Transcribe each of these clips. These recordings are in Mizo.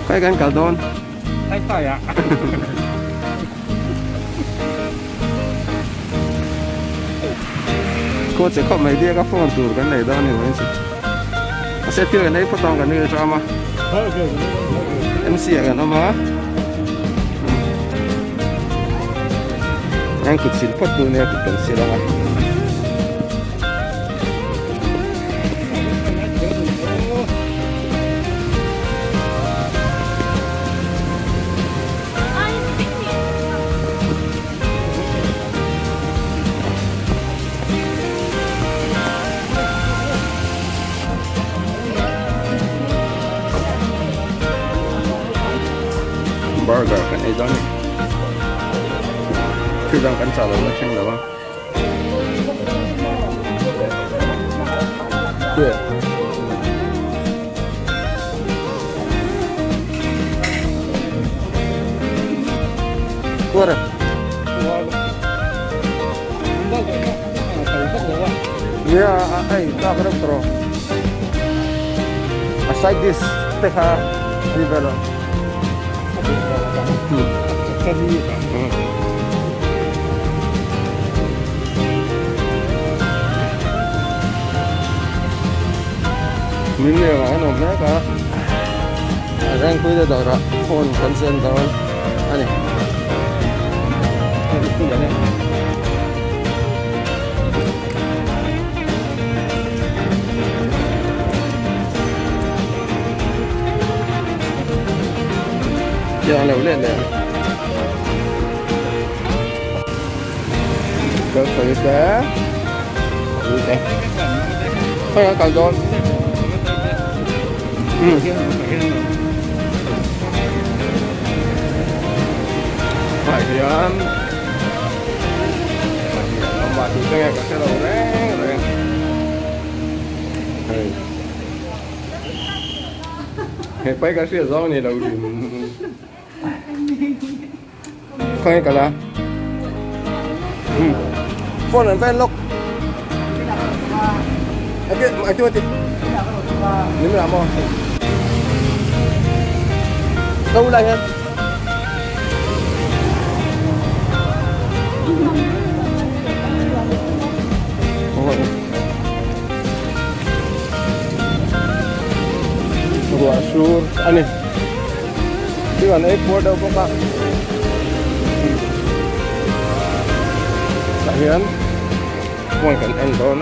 Khawi kan kal dawn? Phai ah. Khaw che khawp mai biak a phone tur kan nei dawn a ni mai chu. Mahse thil kan ei phawt ang kan ri ṭam a. MC ah kan awm a. An kut sil phawt tur nia kut kan sil ang a. Burger kan ei dawn a ni. Thil dang kan chah lo la thleng lo a. Kuar. Yeah, ai tak rak tro. A side dish te kha ni belo. Min leng ah an awm mek a, a rengpui te dawrah phone kan zen dawn a ni. Tiang lo let leh kal sawi te te khawi an kal dawn hmai hian awmah tih te nge ka hre lo reng reng hei. He pai ka hriat zawng ni lo rim. Khawnge kal a? Phone an vel lawk. Ati ati ati. Nim la mo. Đâu lại hết. Ruah sur a ni thil an ei puar deuh bawk a tah hian phone kan en dawn.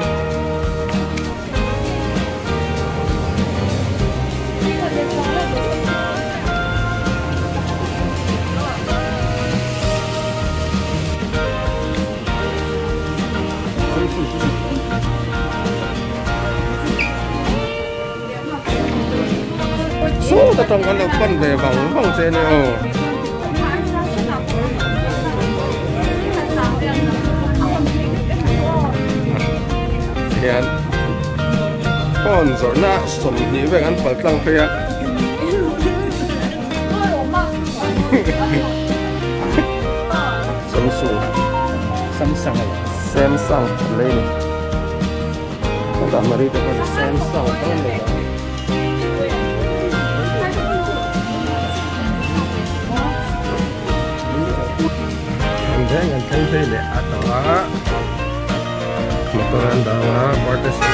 Saw ta tang kan lo pan ve vang vang che nia aw. Hian phone zawrhna 20 vel an pal tlang phei a. Samsung Samsung Samsung lei ni hetah Marie te pawn Samsung te an nei a an veng an thleng phei leh a tawh a motor an dang a birthday.